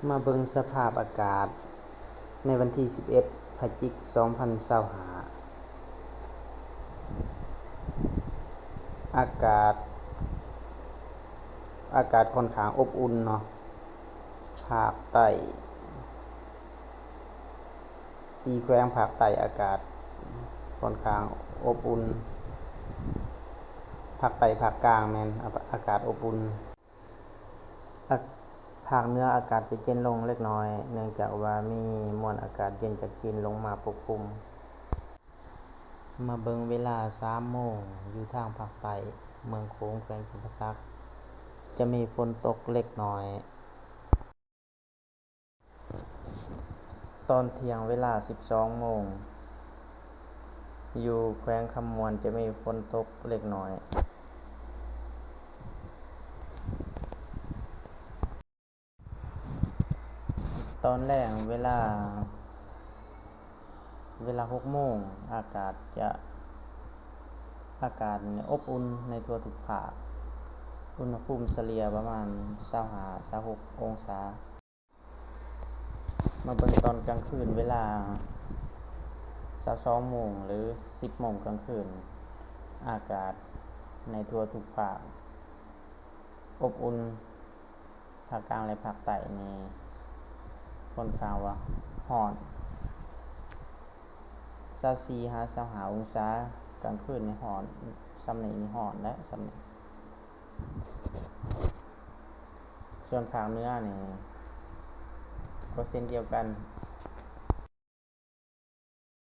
ມາເບິ່ງສະພາບອາກາດໃນວັນທີສິບເອັດ ພະຈິກ ສອງພັນຊາວຫ້າ. ອາກາດ, ອາກາດຂ້ອນຂ້າງອົບອຸ່ນເນາະ. ພາກໃຕ້, ສີ່ແຂວງພາກໃຕ້ອາກາດຂ້ອນຂ້າງອົບອຸ່ນ. ພາກໃຕ້, ພາກກາງແມ່ນ ອາ, ອາກາດອົບອຸ່ນ. ອາ, ພາກເໜືອອາກາດຈະເຢັນລົງເລັກນ້ອຍ ເນື່ອງຈາກວ່າມີມວນອາກາດເຢັນຈາກຈີນລົງມາປົກຄຸມ. ມາເບິ່ງເວລາສາມໂມງ ຢູ່ທາງພາກໃຕ້ເມືອງໂຂງ ແຂວງຈຳປາສັກ ຈະມີຝົນຕົກເລັກນ້ອຍ. ຕອນທ່ຽງເວລາສິບສອງໂມງ ຢູ່ແຂວງຄຳມ່ວນຈະມີຝົນຕົກເລັກນ້ອຍ. ຕອນແລງເວລາ, ເວລາຫົກໂມງ ອາກາດຈະ, ອາກາດນີ້ອົບອຸ່ນໃນທົ່ວທຸກພາກ, ອຸນຫະພູມສະເລ່ຍປະມານຊາວຫ້າ ຊາວຫົກອົງສາ. ມາເບິ່ງຕອນກາງຄືນ ເວລາຊາວສອງໂມງ ຫຼື ສິບໂມງກາງຄືນ, ອາກາດໃນທົ່ວທຸກພາກອົບອຸ່ນ, ພາກກາງ ແລະ ພາກໃຕ້ນີ້ຄ່ອນຂ້າງວ່າຮ້ອນ ຊາວສີ່ຫາຊາວຫ້າອົງສາ, ກາງຄືນນີ້ຮ້ອນ, ຊ່ຳນີ້ນີ້ຮ້ອນແຫຼະ ຊ່ຳນີ້. ສ່ວນພາກເໜືອນີ້ກໍເຊັ່ນດຽວກັນ.